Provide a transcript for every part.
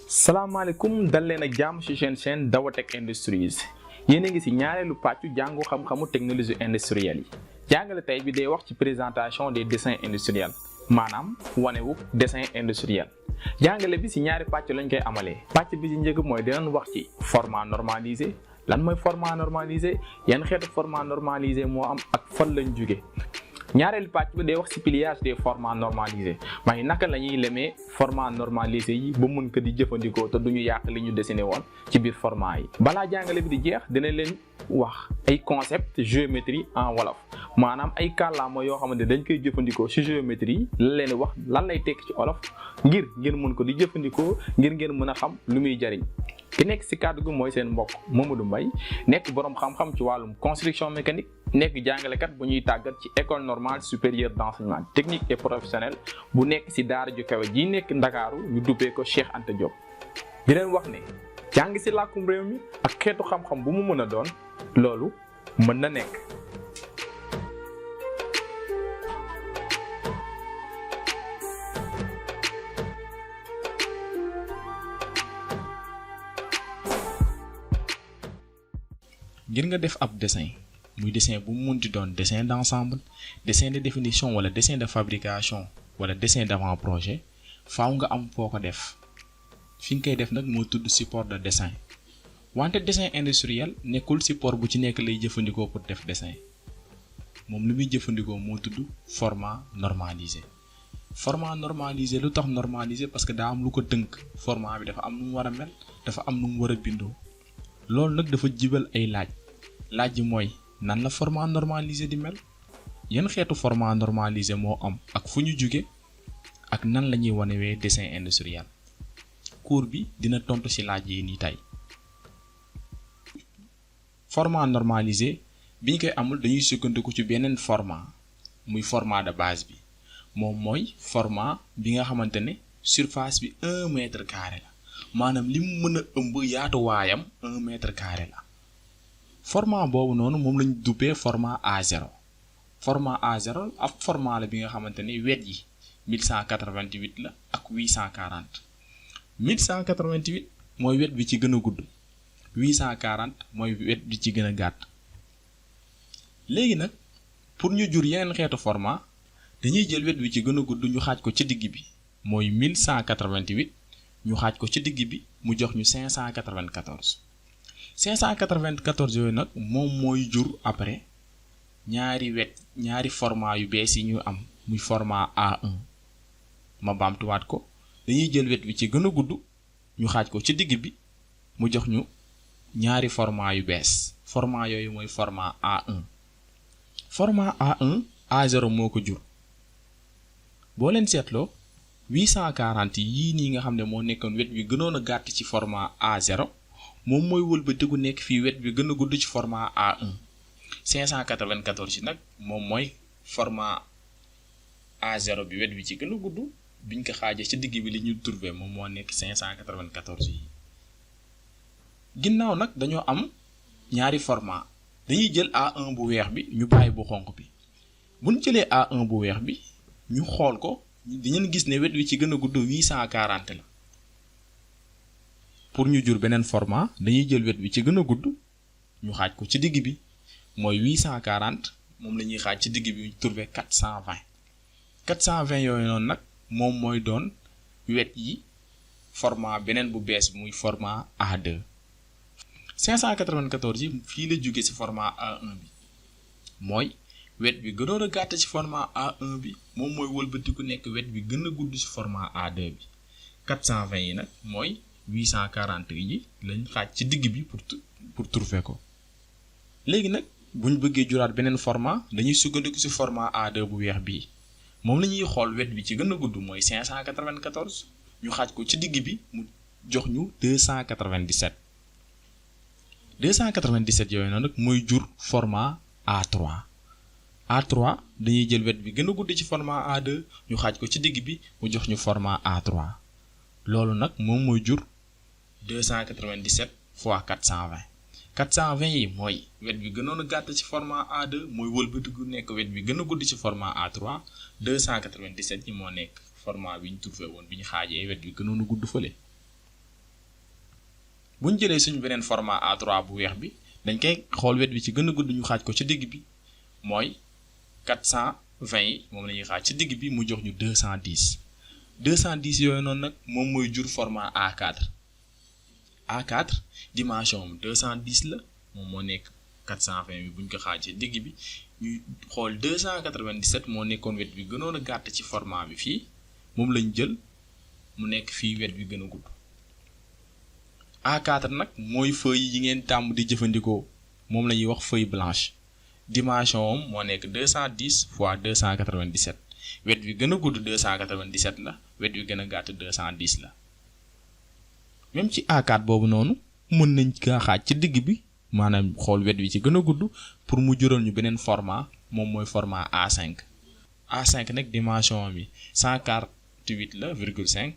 salaamaaleykum dal leen ak jàmm ci chaîne Daawatech Industries yéen a ngi ci ñaareelu pàccu jàngu xam-xamu technologie industrielle yi jàngale tey bi day wax ci présentation des dessins industriels maanaam wanewu dessin industriel jàngale bi ci ñaari pàcc lañ koy amalee pàcc bi ci njëkk mooy dinañ wax ci format normalisé lan mooy format normalisé yan xeetu format normalisé moo am ak fan lañ jóge ñaareelu pàcc bi day wax ci pliage des formats normalisés mooy naka la ñuy lemee format normalisé yi ba mën ko di jëfandikoo te duñu yàq li ñu dessiné woon ci biir format yi. balaa jàngale bi di jeex dina leen wax ay concept géométrie en wolof maanaam ay kàllaama yoo xamante dañ koy jëfandikoo ci géométrie yi la leen wax lan lay tekki ci wolof ngir ngeen mën ko di jëfandikoo ngir ngeen mën a xam lu muy jariñ. ki nekk ci kàddu gi mooy seen mbokk Mamadou Mbaye nekk boroom xam-xam ci wàllum construction mécanique nekk jàngalekat bu ñuy tàggat ci école normale supérieure d'enseignement technique et professionnel bu nekk ci daara ju kawe ji nekk Ndakaaru ñu duppee ko Cheikh Anta Diop. di leen wax ne jàng ci làkkum réew mi ak xeetu xam-xam bu mu mën a doon loolu mën na nekk. ngir nga def ab dessin muy dessin bu mu munti doon dessin d'ensemble dessin de définition wala dessin de fabrication wala dessin d'avant-projet faaw nga am foo ko def fi nga koy def nag moo tudd support de dessin wante dessin industriel nekkul support bu ci nekk lay jëfandikoo pour def dessin moom lu muy jëfandikoo moo tudd format normalisé. format normalisé lu tax normalisé parce que daa am lu ko tënk format bi dafa am nu mu war a mel dafa am nu mu war a bindoo loolu nag dafa jibal ay laaj ji mooy nan la format normalisé di mel yan xeetu format normalisé moo am ak fu ñu jóge ak nan la ñuy wanewee dessin industriel cours bi dina tontu ci laaj yi nii tey. format normalisé bi ñu koy amul dañuy sukkandiku ci beneen format muy format de base bi moom mooy format bi nga xamante ne surface bi 1 mètre carré la maanaam li mu mën a ëmb yaatuwaayam 1 mètre carré la. format boobu noonu moom lañ duppee format A0 format A0 ab format la bi nga xamante ni wet yi 1188 la ak 840 1188 mooy wet bi ci gën a gudd 840 mooy wet bi ci gën a gàtt. léegi nag pour ñu jur yeneen xeetu format dañuy jël wet bi ci gën a gudd ñu xaaj ko ci digg bi mooy 1188 ñu xaaj ko ci digg bi mu jox ñu 594. 594 yooyu nag moom mooy jur après ñaari format yu bees yi ñu am muy format A1 ma baamtuwaat ko dañuy jël wet bi ci gën a gudd ñu xaaj ko ci digg bi mu jox ñu ñaari format yu bees format yooyu mooy format A1 format A1 A0 moo ko jur boo leen seetloo 840 yii nii nga xam ne moo nekkoon wet bi gënoon a gàtt ci format A0 moom mooy wëlbatiku nekk fii wet bi gën a gudd ci format A1 594 yi nag moom mooy format A0 bi wet bi ci gën a gudd biñ ko xaajee ci digg bi li ñu trouvé moom moo nekk 594 yi. ginnaaw nag dañoo am ñaari format dañuy jël A1 bu weex bi ñu bàyyi bu xonq bi bu ñu jëlee A1 bu weex bi ñu xool ko dañu gis ne wet bi ci gën a gudd 840 la. pour ñu jur beneen format dañuy jël wet bi ci gën a gudd ñu xaaj ko ci digg bi mooy 840 moom la ñuy xaaj ci digg bi ñu trouvé 420 420 yooyu noonu nag moom mooy doon wet yi format beneen bu bees bi muy format A2 594 yi fii la jóge ci format A1 bi mooy wet bi gënoon a gàtt ci format A1 bi moom mooy wëlbatiku nekk wet bi gën a gudd ci format A2 bi 420 yi nag mooy 840 yi lañ xaaj ci digg bi pour trouver ko. léegi nag buñ bëggee juraat beneen format dañuy sukkandiku ci format A2 bu weex bii moom la ñuy xool wet bi ci gën a gudd mooy 594 ñu xaaj ko ci digg bi mu jox ñu 297 297 yooyu noonu nag mooy jur format A3 A3 dañuy jël wet bi gën a gudd ci format A2 ñu xaaj ko ci digg bi mu jox ñu format A3 loolu nag moom mooy jur 297 fois 420 420 yi mooy wet bi gënoon a gàtt ci format A2 mooy wëlbatiku nekk wet bi gën a gudd ci format A3 297 yi moo nekk format bi ñu trouvé woon bi ñu xaajee wet bi gënoon a gudd fële bu ñu jëlee suñu beneen format A3 bu weex bi dañ koy xool wet bi ci gën a gudd ñu xaaj ko ci digg bi mooy 420 yi moom la ñuy xaaj ci digg bi mu jox ñu 210 210 yooyu noonu nag moom mooy jur format A4 A4 dimension am 210 la moom moo nekk 420 bi bu ñu ko xaaj ci digg bi ñu xool 297 moo nekkoon wet bi gënoon a gàtt ci format bi fii moom lañ jël mu nekk fii wet bi gën a gudd. A4 nag mooy feuille yi ngeen tàmm di jëfandikoo moom la ñuy wax feuille blanche dimension am moo nekk 210 fois 297 wet bi gën a gudd 297 la wet bi gën a gàtt 210 la. même ci A4 boobu noonu mën nañ kaa xaaj ci digg bi maanaam xool wet wi ci gën a gudd pour mu jural ñu beneen format moom mooy format A5 A5 nag dimension bi 148 la virgule 5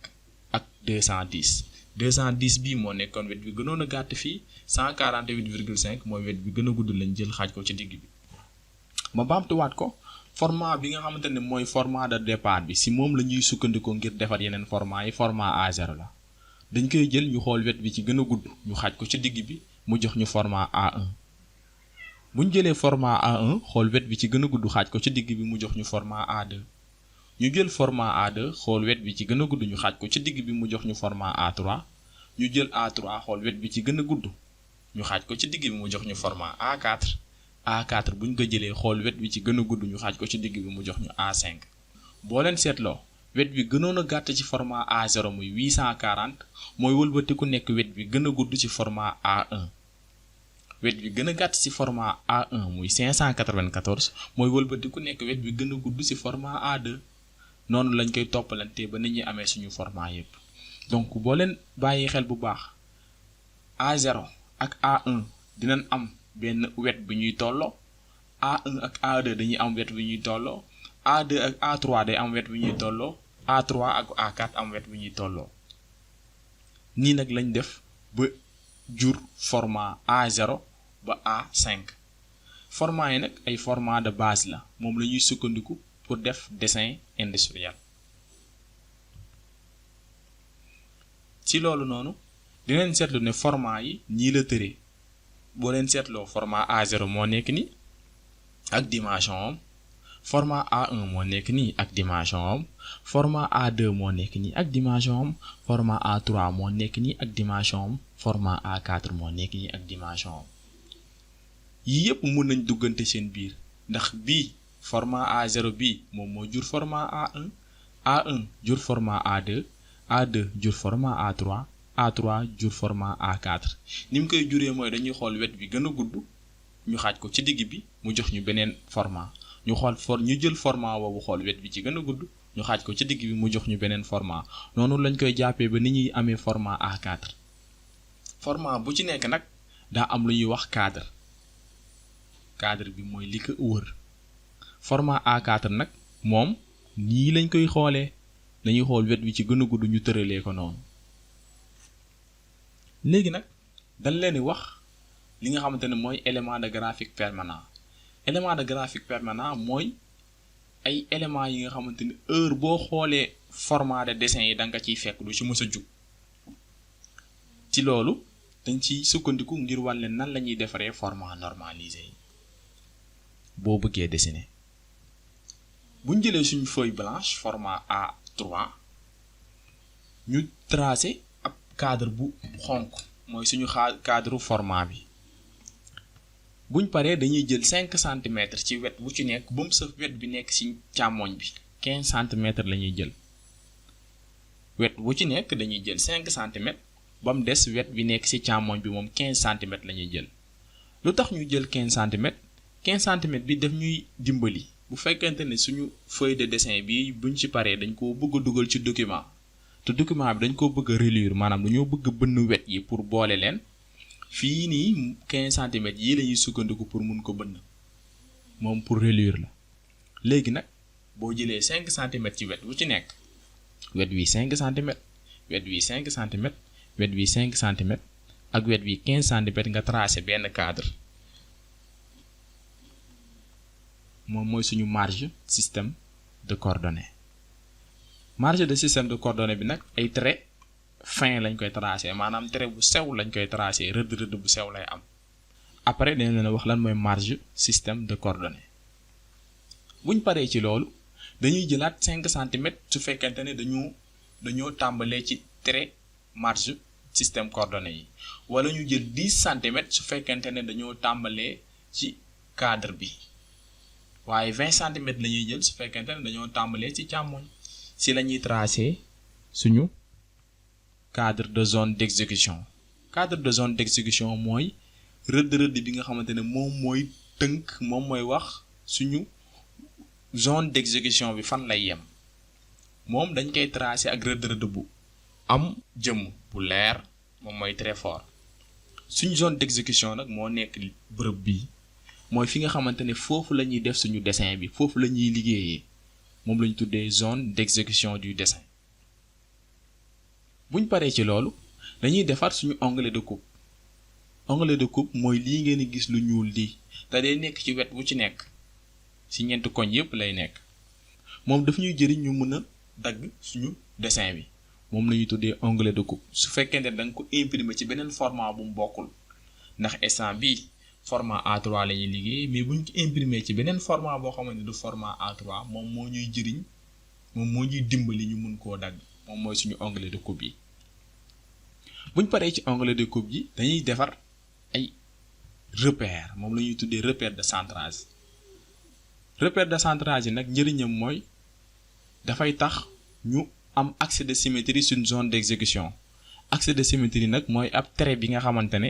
ak 210 210 bii moo nekkoon wet bi gënoon a gàtt fii 148 virgule 5 mooy wet bi gën a gudd lañ jël xaaj ko ci digg bi. ma baamtuwaat ko format bi nga xamante ne mooy format de départ bi si moom la ñuy sukkandikoo ngir defar yeneen format yi format A0 la dañ koy jël ñu xool wet bi ci gën a gudd ñu xaaj ko ci digg bi mu jox ñu format A1 bu ñu jëlee format A1 xool wet bi ci gën a gudd xaaj ko ci digg bi mu jox ñu format A2 ñu jël format A2 xool wet bi ci gën a gudd ñu xaaj ko ci digg bi mu jox ñu format A3 ñu jël A3 xool wet bi ci gën a gudd ñu xaaj ko ci digg bi mu jox ñu format A4 A4 bu ñu ko jëlee xool wet bi ci gën a gudd ñu xaaj ko ci digg bi mu jox ñu A5 boo leen seetloo wet bi gënoon a gàtt ci format A0 muy 840 mooy wëlbatiku nekk wet bi gën a gudd ci format A1 wet bi gën a gàtt ci format A1 muy 594 mooy wëlbatiku nekk wet bi gën a gudd ci format A2 noonu lañ koy toppalante ba nit ñi amee suñu format yépp donc boo leen bàyyi xel bu baax A0 ak A1 dinañ am benn wet bu ñuy tolloo A1 ak A2 dañuy am wet bu ñuy tolloo A2 ak A3 day am wet bu ñuy tolloo A3 ak A4 am wet bu ñuy tolloo nii nag lañ def ba jur format A0 ba A5 format yi nag ay format de base la moom la ñuy sukkandiku pour def dessin industriel ci loolu noonu dinañ seetlu ne format yi ñii la tëree boo leen seetloo format A0 moo nekk nii ak dimension am format A1 moo nekk nii ak dimension am format A2 moo nekk nii ak dimension am format A3 moo nekk nii ak dimension am format A4 moo nekk nii ak dimension am yii yépp mën nañ duggante seen biir ndax bii format A0 bii moom moo jur format A1 A1 jur format A2 A2 jur format A3 A3 jur format A4 ni mu koy juree mooy dañuy xool wet bi gën a gudd ñu xaaj ko ci digg bi mu jox ñu beneen format ñu xool ñu jël format boobu xool wet bi ci gën a gudd ñu xaaj ko ci digg bi mu jox ñu beneen format noonu lañ koy jàppee ba ni ñuy amee format A4 format bu ci nekk nag daa am lu ñuy wax cadre bi mooy li ko wër format A4 nag moom nii lañ koy xoolee dañuy xool wet bi ci gën a gudd ñu tëralee ko noonu léegi nag dañ leen di wax li nga xamante ne mooy élément de graphique permanent élément de graphique permanent mooy ay éléments yi nga xamante ni heure boo xoolee format de dessin yi da nga ciy fekk du ci mës a jug ci loolu dañ ciy sukkandiku ngir wàlle nan la ñuy defaree format normalisé yi boo bëggee dessiner buñ jëlee suñu feuille blanche format A3 ñu tracé ab cadre bu xonk mooy suñu cadre format bi buñ paree dañuy jël 5 centimètres ci wet bu ci nekk ba mu sëf wet bi nekk ci càmmoñ bi 15 centimètres la ñuy jël wet bu ci nekk dañuy jël 5 centimètres ba mu des wet bi nekk ci càmmoñ bi moom 15 centimètres la ñuy jël lu tax ñu jël 15 centimètres 15 centimètres bi daf ñuy dimbali bu fekkente ne suñu feuille de dessin bi buñ ci paree dañ ko bëgg a dugal ci document te document bi dañ ko bëgg a relire maanaam dañoo bëgg a bënn wet yi pour boole leen fii nii 15 centimètres yii la ñuy sukkandiku pour mun ko bënn moom pour relire la léegi nag boo jëlee 5 centimètres ci wet bu ci nekk wet wi 5 centimètres wet wi 5 centimètres wet wi 5 centimètres ak wet wi 15 centimètres nga tracé benn cadre moom mooy suñu marge système de coordonnées marge de système de coordonnées bi nag ay traits fin lañ koy tracé maanaam trait bu sew lañ koy tracé rëdd bu sew lay am. après dañ leen a wax lan mooy marge système de coordonnées buñ paree ci loolu dañuy jëlaat 5 centimètres su fekkente ne dañoo tàmbalee ci trait marge système coordonnées yi wala ñu jël 10 centimètres su fekkente ne dañoo tàmbalee ci cadre bi waaye 20 centimètres la ñuy jël su fekkente ne dañoo tàmbalee ci càmmoñ si la ñuy tracé suñu cadre de zone d'exécution. Cadre de zone d'exécution mooy rëdd bi nga xamante ne moom mooy tënk moom mooy wax suñu zone d'exécution bi fan lay yem moom dañ koy tracé ak rëdd bu am jëmm bu leer moom mooy très fort. suñu zone d'exécution nag moo nekk bërëb bii mooy fi nga xamante ne foofu la ñuy def suñu dessin bi foofu la ñuy liggéeyee moom la ñu tuddee zone d'exécution du dessin. buñ paree ci loolu dañuy defar suñu onglet de coupe. onglet de coupe mooy lii ngeen di gis lu ñuul lii te day nekk ci wet wu ci nekk ci ñeenti koñ yépp lay nekk moom daf ñuy jëriñ ñu mën a dagg suñu dessin bi moom la ñuy tuddee onglet de coupe su fekkente ne da nga ko imprimer ci beneen format bu mu bokkul ndax instant bii format A3 la ñuy liggéey mais buñ ko imprimer ci beneen format boo xamante ne du format A3 moom moo ñuy jëriñ moom moo ñuy dimbali ñu mun koo dagg moom mooy suñu onglet de coupe yi. buñ paree ci onglet de coupe yi dañuy defar ay repère moom la ñuy tuddee repère de centrage. repère de centrage yi nag njëriñam mooy dafay tax ñu am accès de symétrie sur une zone d'exécution. accès de symétrie nag mooy ab trait bi nga xamante ne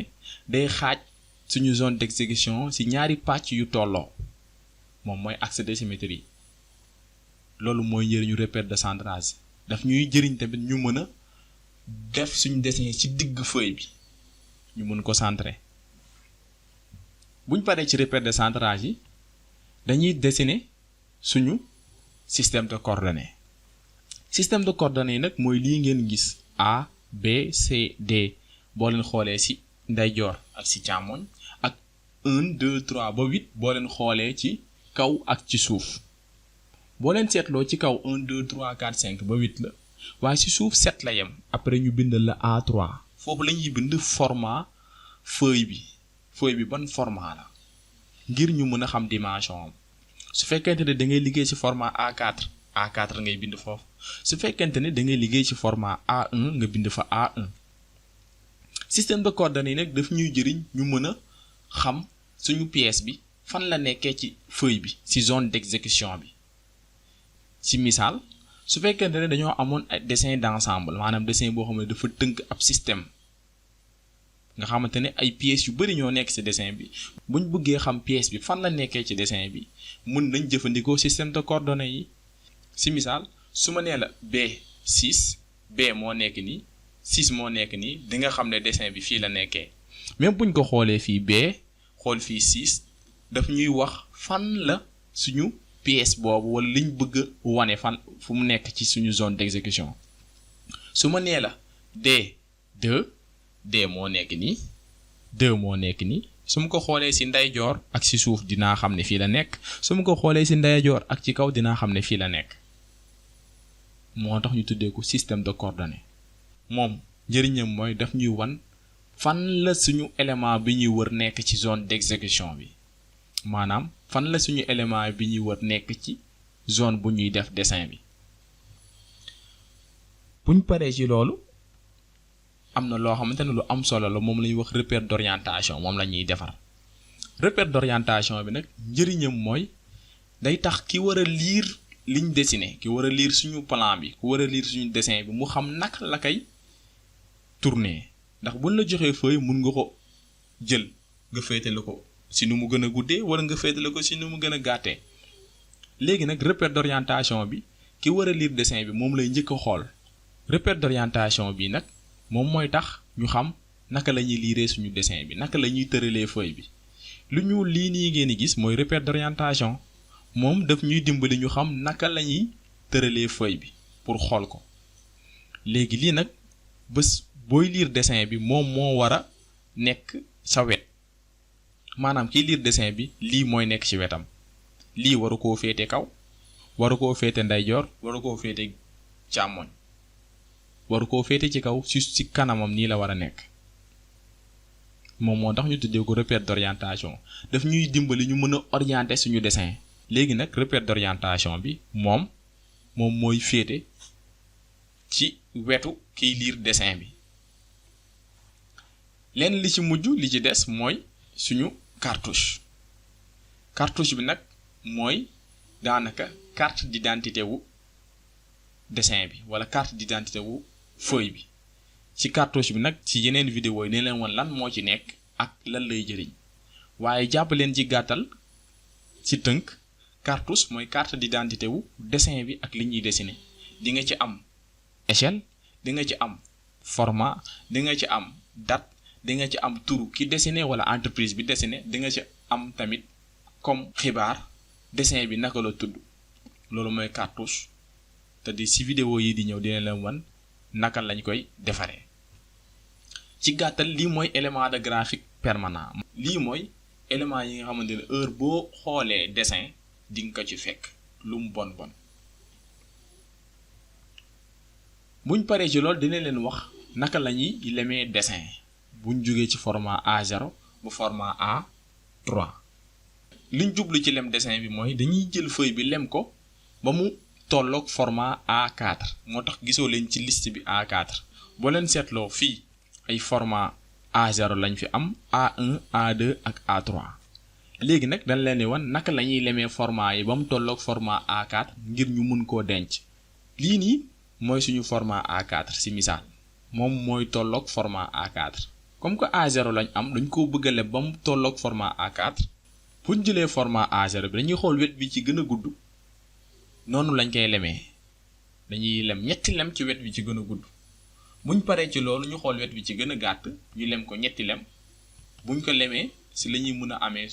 day xaaj suñu zone d'exécution ci ñaari pàcc yu tolloo moom mooy accès de symétrie. loolu mooy njëriñu repère de centrage daf ñuy jëriñ tamit ñu mën a def suñu dessin ci digg feuille bi ñu mën ko centrer. buñ paree ci repère de centrage yi dañuy dessiner suñu système de coordonnées. système de coordonnées yi nag mooy lii ngeen gis A B C D boo leen xoolee ci ndeyjoor ak ci càmmoñ ak 1 2 3 ba 8 boo leen xoolee ci kaw ak ci suuf. boo leen seetloo ci kaw 1 2 3 4 5 ba 8 la waaye ci suuf 7 la yem après ñu bind la A3 foofu la ñuy bind format feuille bi ban format la ngir ñu mën a xam dimension am su fekkente ne da ngay liggéey ci format A4 ngay bind foofu su fekkente ne da ngay liggéey ci format A1 nga bind fa A1. système de coordonnées yi nag daf ñuy jëriñ ñu mën a xam suñu pièce bi fan la nekkee ci feuille bi ci zone d'exécution bi. ci misaal su fekkente ne dañoo amoon ay dessin d'ensemble maanaam dessin boo xam ne dafa tënk ab système nga xamante ne ay pièces yu bari ñoo nekk ci dessin bi buñ bëggee xam pièce bi fan la nekkee ci dessin bi mën nañ jëfandikoo système de coordonnées yi. ci misaal su ma nee la B6 B moo nekk nii 6 moo nekk nii di nga xam ne dessin bi fii la nekkee même buñ ko xoolee fii B xool fii 6 daf ñuy wax fan la suñu pièce boobu wala liñ bëgg a wane fan fu mu nekk ci suñu zone d'exécution. su ma nee la D moo nekk nii 2 moo nekk nii su ma ko xoolee ci ndeyjoor ak ci suuf dinaa xam ne fii la nekk su ma ko xoolee ci ndeyjoor ak ci kaw dinaa xam ne fii la nekk moo tax ñu tuddee ko système de coordonnées. moom njëriñam mooy daf ñuy wan fan la suñu élément bi ñuy wër nekk ci zone d'exécution bi maanaam fan la suñu élément bi ñuy wër nekk ci zone bu ñuy def dessin bi. buñ paree ci loolu am na loo xamante ne lu am solo la moom la ñuy wax repère d'orientation moom la ñuy defar. repère d'orientation bi nag njëriñam mooy day tax ki war a lire liñ dessiné ki war a lire suñu plan bi ku war a lire suñu dessin bi mu xam naka la koy tourner ndax buñ la joxee feuille mun nga ko jël nga féetale ko ci nu mu gën a guddee wala nga féetale ko ci nu mu gën a gàttee. léegi nag repère d'orientation bi ki war a lire dessin bi moom lay njëkk a xool. repère d'orientation bi nag moom mooy tax ñu xam naka la ñuy lire suñu dessin bi naka la ñuy tëralee feuille bi. lu ñu lii nii ngeen di gis mooy repère d'orientation moom daf ñuy dimbali ñu xam naka la ñuy tëralee feuille bi pour xool ko. léegi lii nag bés booy lire dessin bi moom moo war a nekk sa wet maanaam kiy lire dessin bi lii mooy nekk ci wetam lii waru koo féete kaw waru koo féete ndeyjoor waru koo féete càmmoñ waru koo féete ci kaw ci kanamam nii la war a nekk. moom moo tax ñu tuddee ko repère d'orientation daf ñuy dimbali ñu mën a orienter suñu dessin. léegi nag repère d'orientation bi moom mooy féete ci wetu kiy lire dessin bi. lenn li ci mujj li ci des mooy suñu cartouche bi nag mooy daanaka carte d'identité wu dessin bi wala carte d'identité wu feuille bi. ci cartouche bi nag ci yeneen vidéo yi ne leen woon lan moo ci nekk ak lan lay jëriñ waaye jàpp leen ci gàttal ci tënk cartouche mooy carte d'identité wu dessin bi ak li ñuy dessiner. di nga ci am échelle, di nga ci am format, di nga ci am date, di nga ci am turu ki dessiné wala entreprise bi dessiné, di nga ci am tamit comme xibaar dessin bi naka la tudd. loolu mooy cartouche te di ci vidéo yi di ñëw dina leen wan naka lañ koy defaree. ci gàttal lii mooy élément de graphique permanent. lii mooy élément yi nga xamante ne heure boo xoolee dessin di nga ko ci fekk lu mu bon bon. buñ paree ci loolu dina leen wax naka la ñuy lemee dessin buñ jógee ci format A0 ba format A3. liñ jublu ci lem dessin bi mooy dañuy jël feuille bi lem ko ba mu tolloog format A4 moo tax gisoo leen ci liste bi A4 boo leen seetloo fii ay format A0 lañ fi am A1 A2 ak A3. léegi nag dañ leen di wan naka la ñuy lemee format yi ba mu tolloog format A4 ngir ñu mun koo denc. lii nii mooy suñu format A4 ci misaal moom mooy tolloog format A4 comme que A0 lañ am dañ koo bëgg a lem ba mu tolloog format A4. buñ jëlee format A0 bi dañuy xool wet bi ci gën a gudd noonu lañ koy lemee dañuy lem ñetti lem ci wet bi ci gën a gudd. buñ paree ci loolu ñu xool wet bi ci gën a gàtt ñu lem ko ñetti lem buñ ko lemee ci la ñuy mën a amee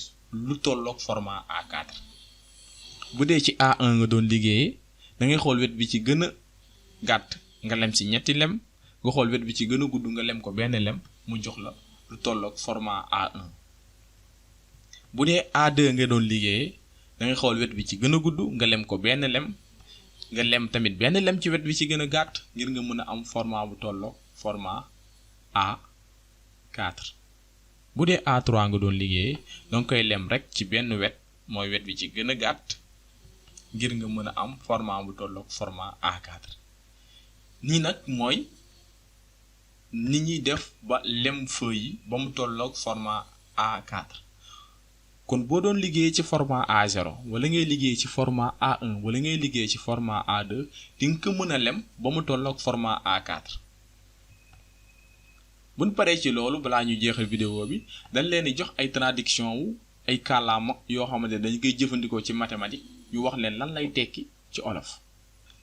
lu tolloog format A4. bu dee ci A1 nga doon liggéeyee da ngay xool wet bi ci gën a gàtt nga lem ci ñetti lem nga xool wet bi ci gën a gudd nga lem ko benn lem mu jox la lu tolloog format A1. bu dee A2 nga doon liggéeyee da ngay xool wet bi ci gën a gudd nga lem ko benn lem nga lem tamit benn lem ci wet bi ci gën a gàtt ngir nga mën a am format bu tolloog format A4. bu dee A3 nga doon liggéeyee danga koy lem rek ci benn wet mooy wet bi ci gën a gàtt ngir nga mën a am format bu tolloog format A4. nii nag mooy ni ñuy def ba lem feuille yi ba mu tolloog format A4. kon boo doon liggéey ci format A0 wala ngay liggéey ci format A1 wala ngay liggéey ci format A2 di nga ko mën a lem ba mu tolloog format A4. buñ paree ci loolu balaa ñu jeexal vidéo bi dañ leen di jox ay traduction wu ay kàllaama yoo xamante ne dañ koy jëfandikoo ci mathématique ñu wax leen lan lay tekki ci olof.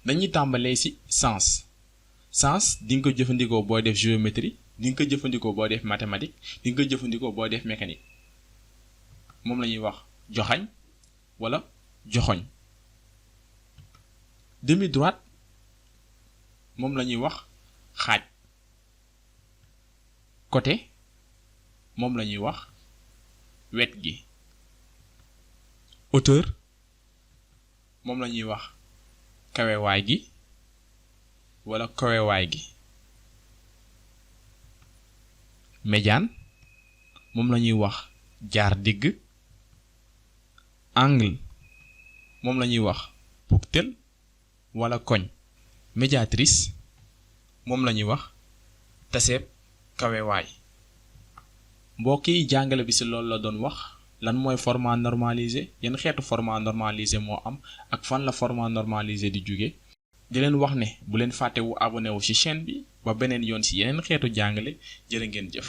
dañuy tàmbalee ci sens di nga ko jëfandikoo booy def géométrie di nga ko jëfandikoo booy def mathématique di nga ko jëfandikoo booy def mécanique. moom la ñuy wax joxañ wala joxoñ. demi droite moom la ñuy wax xaaj. côté moom la ñuy wax wet gi. hauteur moom la ñuy wax kawewaay gi wala kawewaay gi. médiane moom la ñuy wax jaar digg. angle moom la ñuy wax bouctel wala koñ. médiatrice moom la ñuy wax taseeb kawewaay. mbokk yi jàngale bi ci loolu la doon wax lan mooy format normalisé yan xeetu format normalisé moo am ak fan la format normalisé di jóge. di leen wax ne bu leen fàtte wu abonné wu ci chaîne bi ba beneen yoon ci yeneen xeetu jàngale jërë ngeen jëf.